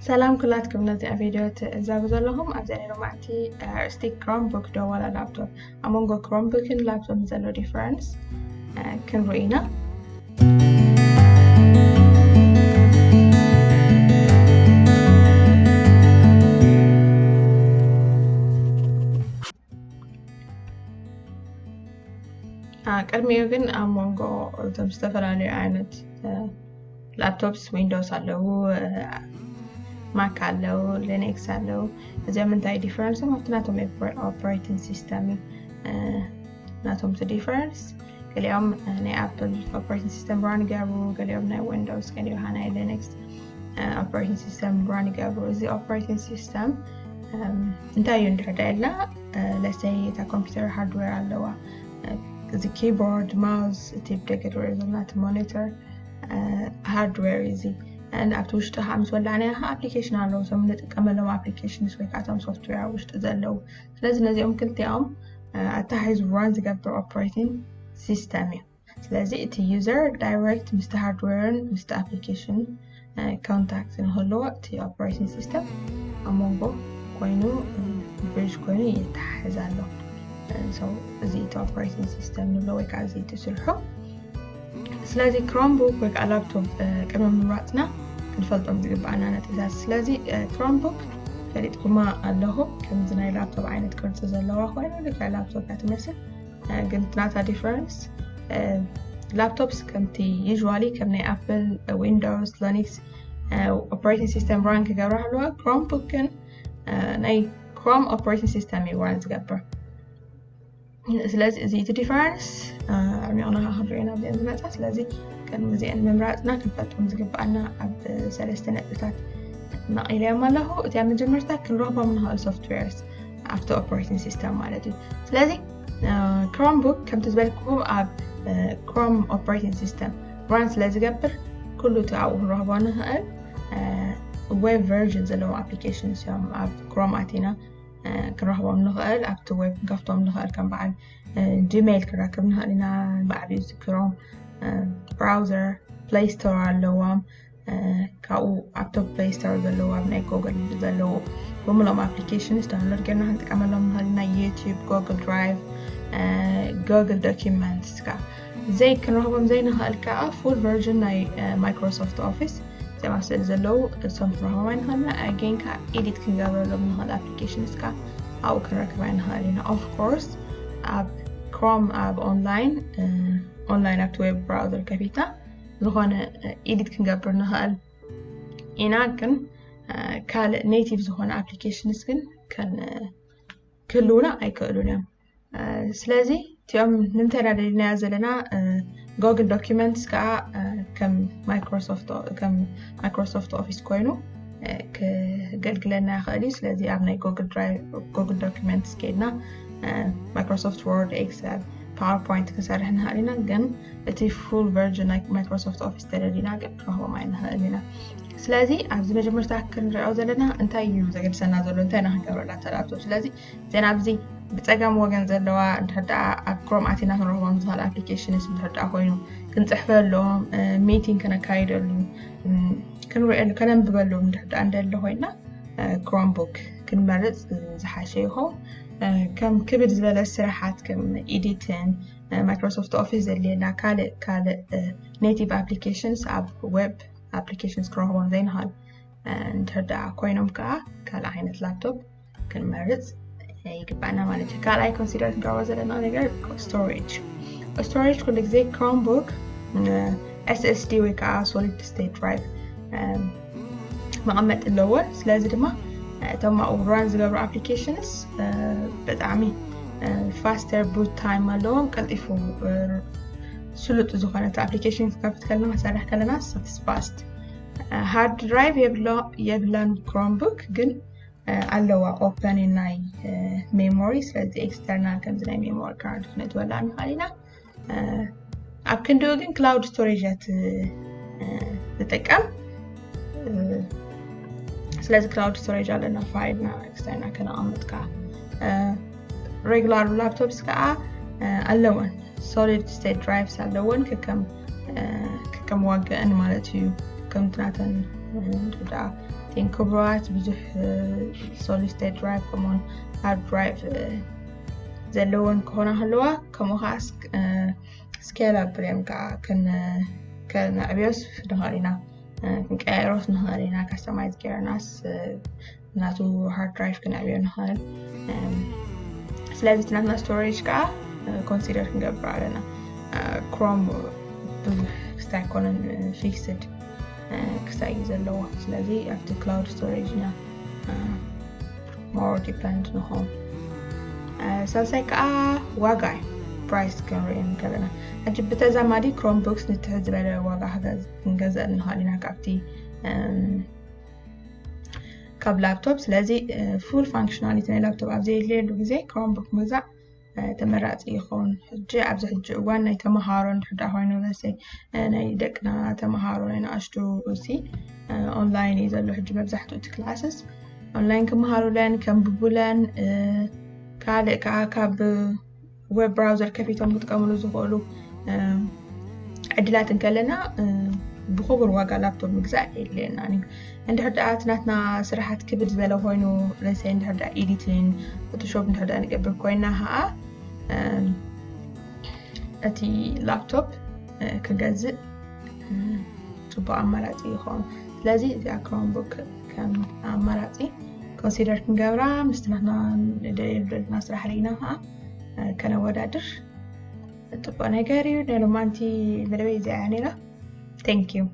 ሰላም ኩላትኩም ነዚኣ ቪድዮ ትዕዘቡ ዘለኹም። ኣብዚ ናይ ሎማዕቲ ኣርእስቲ ክሮምቡክ ዶ ዋላ ላፕቶፕ፣ ኣብ መንጎ ክሮምቡክን ላፕቶፕን ዘሎ ዲፈረንስ ክንርኢ ኢና። ቅድሚኡ ግን ኣብ መንጎ እዞም ዝተፈላለዩ ዓይነት ላፕቶፕስ ዊንዶውስ ኣለዉ፣ ማክ ኣለዉ፣ ሊነክስ ኣለዉ። እዚኦም እንታይ ዲፈረንሶም ኣብቲ ናቶም ኦፕሬቲንግ ሲስተም እዩ ናቶም እቲ ዲፈረንስ። ገሊኦም ናይ ኣፕል ኦፕሬቲንግ ሲስተም ራን ይገብሩ፣ ገሊኦም ናይ ዊንዶውስ፣ ገሊኦም ናይ ሊነክስ ኦፕሬቲንግ ሲስተም ራን ይገብሩ። እዚ ኦፕሬቲንግ ሲስተም እንታይ እዩ እንድሕር ኢልና፣ ለሰይ እታ ኮምፒውተር ሃርድዌር ኣለዋ። እዚ ኪቦርድ፣ ማውስ፣ እቲ ብደገ ትሪኦ ዘለና እቲ ሞኒተር ሃርድዌር እዩ። እዚ ኣብቲ ውሽጢ ከዓ ምስ ወላዕናዮ ከዓ ኣፕሊኬሽን ኣለዉ፣ እቶም እንጥቀመሎም ኣፕሊኬሽንስ ወይ ከዓ እቶም ሶፍትዌር ኣብ ውሽጢ ዘለዉ። ስለዚ ነዚኦም ክልቲኦም ኣተሓሒዙ ራን ዝገብር ኦፕሬቲንግ ሲስተም እዩ። ስለዚ እቲ ዩዘር ዳይሬክት ምስቲ ሃርድዌርን ምስቲ ኣፕሊኬሽን ኮንታክት ንክህልዎ እቲ ኦፕሬቲንግ ሲስተም ኣብ መንጎ ኮይኑ ብሪጅ ኮይኑ ይተሓሕዝ ኣሎ። እዚ እቲ ኦፕሬቲንግ ሲስተም ንብሎ ወይ ከዓ እዚ እቲ ስርሑ። ስለዚ ክሮምቡክ ወይ ከዓ ላፕቶፕ ቅድሚ ምምራፅና ክንፈልጦም ዝግባኣና ነጥብታት። ስለዚ ክሮምቡክ ፈሊጥኩማ ኣለኹ። ከምዚ ናይ ላፕቶፕ ዓይነት ቅርፂ ዘለዋ ኮይኑ ልክዕ ላፕቶፕ እያ ትመስል፣ ግን ናታ ዲፈረንስ ላፕቶፕስ ከምቲ ዩዥዋሊ ከም ናይ ኣፕል፣ ዊንዶውስ፣ ሊነክስ ኦፕሬቲንግ ሲስተም ራን ክገብራ ኣለዋ። ክሮምቡክ ግን ናይ ክሮም ኦፕሬቲንግ ሲስተም እዩ ራን ዝገብር። ስለዚ እዚ እቲ ዲፈረንስ ኣዕሚቕና ክንሪኦ ናብ ዚአን ዝመፃ። ስለዚ ቅድሚ ዚአን ምምራፅና ክንፈልጦም ዝግባኣና ኣብ ሰለስተ ነጥብታት ነቒለዮም ኣለኹ። እቲ ኣብ መጀመርታ ክንረኽቦም ንኽእል ሶፍትዌርስ ኣብቲ ኦፕሬቲንግ ሲስተም ማለት እዩ። ስለዚ ክሮምቡክ ከምቲ ዝበልኩኹም ኣብ ክሮም ኦፕሬቲንግ ሲስተም ራን ስለ ዝገብር ኩሉ እቲ ኣብኡ ክንረኽቦ ንኽእል ዌብ ቨርዥን ዘለዎም ኣፕሊኬሽንስ እዮም ኣብ ክሮም ኣቲና ክንረኽቦም ንኽእል። ኣብቲ ዌብ ክንከፍቶም ንኽእል ከም በዓል ጂሜይል ክንረክብ ንኽእል ኢና። ብዓብዩ ዝክሮም ብራውዘር ፕሌይ ስቶር ኣለዎም። ካብኡ ኣብቶም ፕሌይ ስቶር ዘለዉ ኣብ ናይ ጎግል ዘለዉ ብምሎም ኣፕሊኬሽንስ ዳውንሎድ ጌርና ክንጥቀመሎም ንኽእል ኢና። ዩቲዩብ፣ ጎግል ድራይቭ፣ ጎግል ዶኪመንትስ ካ ዘይ ክንረኽቦም ዘይንኽእል ከዓ ፉል ቨርዥን ናይ ማይክሮሶፍት ኦፊስ እዚኦም ኣብ ስእሊ ዘለዉ እሶም ክንረኽቦም ኣይንኽእልና። ኣጌን ከዓ ኤዲት ክንገብረሎም ንኽእል ኣፕሊኬሽንስ ከዓ ኣብኡ ክንረክብ ኣይንኽእል ኢና። ኦፍ ኮርስ ኣብ ክሮም ኣብ ኦንላይን ኦንላይን ኣብቲ ዌብ ብራውዘር ከፊታ ዝኾነ ኤዲት ክንገብር ንኽእል ኢና። ግን ካልእ ኔቲቭ ዝኾነ ኣፕሊኬሽንስ ግን ክህልውና ኣይክእሉን እዮም። ስለዚ እቲኦም ንምንታይ ኢና ደሊናዮ ዘለና? ጎግል ዶኪመንትስ ከዓ ከም ማይክሮሶፍት ኦፊስ ኮይኑ ክገልግለና ይኽእል እዩ። ስለዚ ኣብ ናይ ጎግል ድራይቭ፣ ጎግል ዶኪመንትስ ከይድና ማይክሮሶፍት ወርድ፣ ኤክሰል፣ ፓወርፖይንት ክንሰርሕ ንኽእል ኢና። ግን እቲ ፉል ቨርዥን ናይ ማይክሮሶፍት ኦፊስ ተደሊና ግን ክንረኽቦም ኣይንኽእል ኢና። ስለዚ ኣብዚ መጀመርታ ክንሪኦ ዘለና እንታይ እዩ ዘገድሰና ዘሎ፣ እንታይ ኢና ክንገብረላ እታ ላፕቶፕ። ስለዚ እዘን ኣብዚ ብፀጋም ወገን ዘለዋ እንድሕር ደኣ ኣብ ክሮም ኣቲና ክንረኽቦም ዝኽእል ኣፕሊኬሽንስ እንድሕር ደኣ ኮይኑ ክንፅሕፈሎም፣ ሚቲንግ ክነካይደሉ፣ ክንሪኤሉ፣ ከነንብበሉ እንድሕር ደኣ እንደሊ ኮይና ክሮምቡክ ክንመርፅ ዝሓሸ ይኸውን። ከም ክብድ ዝበለ ስራሓት ከም ኤዲትን ማይክሮሶፍት ኦፊስ ዘድልየና ካልእ ካልእ ኔቲቭ ኣፕሊኬሽንስ ኣብ ዌብ ኣፕሊኬሽንስ ክረኽቦም ዘይንኽእል እንድሕር ደኣ ኮይኖም ከዓ ካልእ ዓይነት ላፕቶፕ ክንመርፅ ይግባና ማለት እዩ። ካልኣይ ኮንሲደር ክንገብሮ ዘለና ነገር ስቶሬጅ። ስቶሬጅ ኩሉ ግዜ ክሮምቡክ ኤስኤስዲ ወይ ከዓ ሶሊድ ስቴት ድራይቭ መቐመጢ ኣለዎን። ስለዚ ድማ እቶም ኣብኡ ራን ዝገብሩ ኣፕሊኬሽንስ ብጣዕሚ ፋስተር ቡት ታይም ኣለዎም። ቀልጢፉ ስሉጥ ዝኾነ እቲ ኣፕሊኬሽን ክከፍት ከለና ክሰርሕ ከለና ስቲስ ፋስት። ሃርድ ድራይቭ የብላን ክሮምቡክ ግን ኣለዋ ኦፐን ናይ ሜሞሪ። ስለዚ ኤክስተርናል ከምዚ ናይ ሜሞሪ ካርድ ክነእትወላ ንኽእል ኢና። ኣብ ክንዲኡ ግን ክላውድ ስቶሬጅ እያ ትጥቀም። ስለዚ ክላውድ ስቶሬጅ ኣለና ፋይልና ኤክስተርናል ከነቐምጥ ከዓ። ሬጉላር ላፕቶፕስ ከዓ ኣለወን ሶሊድ ስቴት ድራይቭስ ኣለወን ከከም ከከም ዋገአን ማለት እዩ። ከምቲ ናተን ዳ ቴን ክብራት ብዙሕ solid state drive ከምኡውን hard drive ዘለዎን ክኾና ከለዋ ከምኡ ከዓ scalable እዮም ከዓ ከነዕብዮስ ንኽእል ኢና፣ ክንቀያየሮስ ንኽእል ኢና። Customize ገይርናስ ናቱ hard drive ክነዕብዮ ንኽእል። ስለዚ ናትና storage ከዓ consider ክንገብር ኣለና። Chromebook ክስታይ ኣይኮነን፣ fixed ክስታይ እዩ ዘለዎ። ስለዚ ኣብቲ cloud storage ኢና more depend ንኸውን። ሳልሳይ ከዓ ዋጋ እዩ። Price ክንርኢ ከለና ሕጂ ብተዛማዲ Chromebooks ንትሕት ዝበለ ዋጋ ክንገዝእ ንኽእል ኢና ካብቲ ካብ laptop። ስለዚ full functionality ናይ laptop ኣብ ዘየድልየሉ ግዜ Chromebook ምግዛእ ተመራፂ ይኸውን። ሕጂ ኣብዚ ሕጂ እዋን ናይ ተምሃሮ እንድሕር ኮይኑ ለሰይ ናይ ደቅና ተምሃሮ ናይ ንኣሽቱ እሲ online እዩ ዘሎ ሕጂ መብዛሕትኡ እቲ classes online ክመሃሩለን ከንብቡለን ካልእ ከዓ ካብ web browser ከፊቶም ክጥቀምሉ ዝኽእሉ ዕድላት እንከለና ብክቡር ዋጋ laptop ምግዛእ የድልየና እዩ። እንድሕር ደኣ እቲ ናትና ስራሓት ክብድ ዝበለ ኮይኑ ለሰይ እንድሕር ደኣ editing Photoshop እንድሕር ደኣ ንገብር ኮይና ከዓ እቲ laptop ክገዝእ ፅቡቅ ኣማራፂ ይኸውን። ስለዚ እዚኣ Chromebook ከም ኣማራፂ consider ክንገብራ ምስቲ ናትና ንደልየሉ ዘለና ስራሕ ርኢና ከዓ ከነወዳድር ፅቡቅ ነገር እዩ። ናይ ሎማንቲ መደበይ እዚኣ እያ ነይራ። Thank you።